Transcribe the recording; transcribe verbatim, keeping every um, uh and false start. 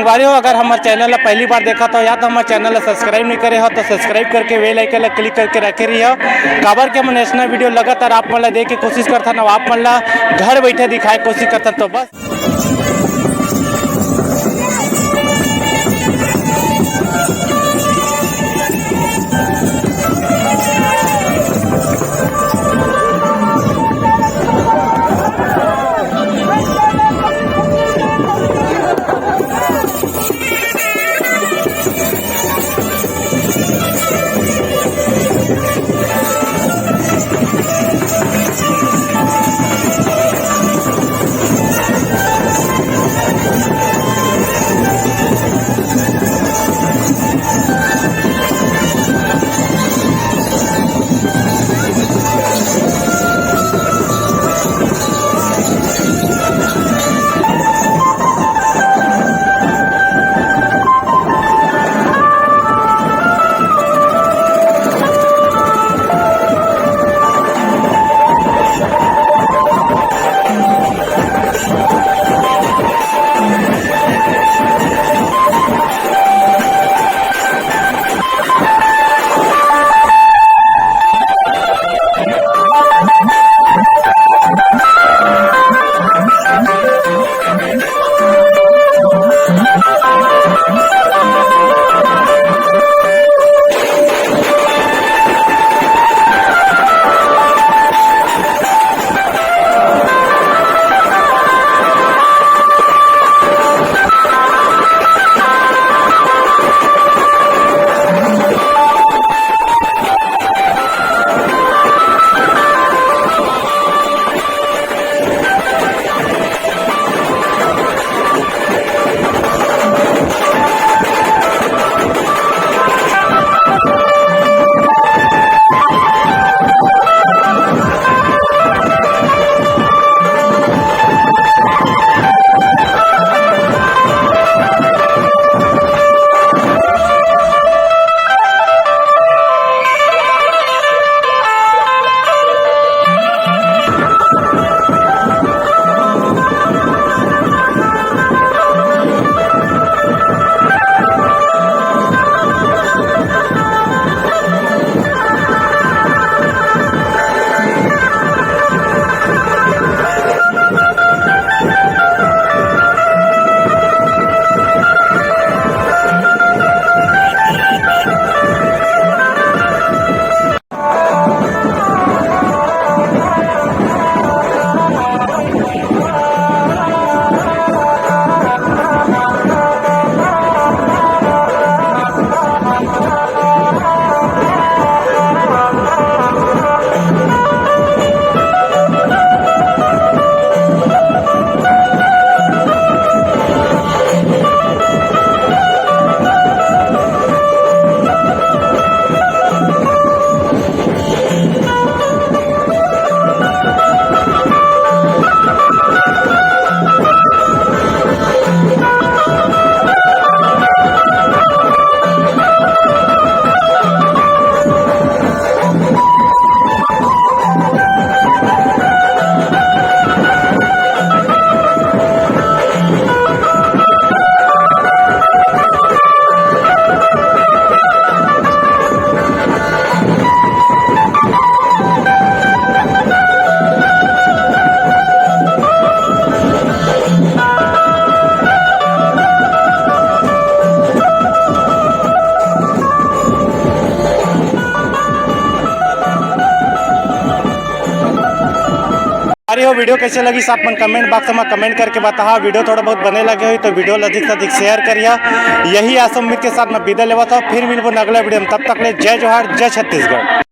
संगवारी हो, अगर हमर चैनल ला पहली बार देखत हो या तो हमर चैनल ला सब्सक्राइब नहीं करे हो तो सब्सक्राइब करके बेल आइकन ला क्लिक करके रखे रहियो, काबर के हमन अइसना वीडियो लगातार आप मन ला दे के कोशिश करथन अउ आप मन ला घर बैठे दिखाए कोशिश करथन। तो बस अरे हो, वीडियो कैसे लगिस आप मन कमेंट बॉक्स में कमेंट करके बताहा। वीडियो थोड़ा बहुत बने लगे होही तो वीडियो ला अधिक से अधिक शेयर करिहा। यही आशा उम्मीद के साथ मैं विदा लेवत हूँ, फिर मिलबो अगला वीडियो में। तब तक ले जय जोहार, जय छत्तीसगढ़।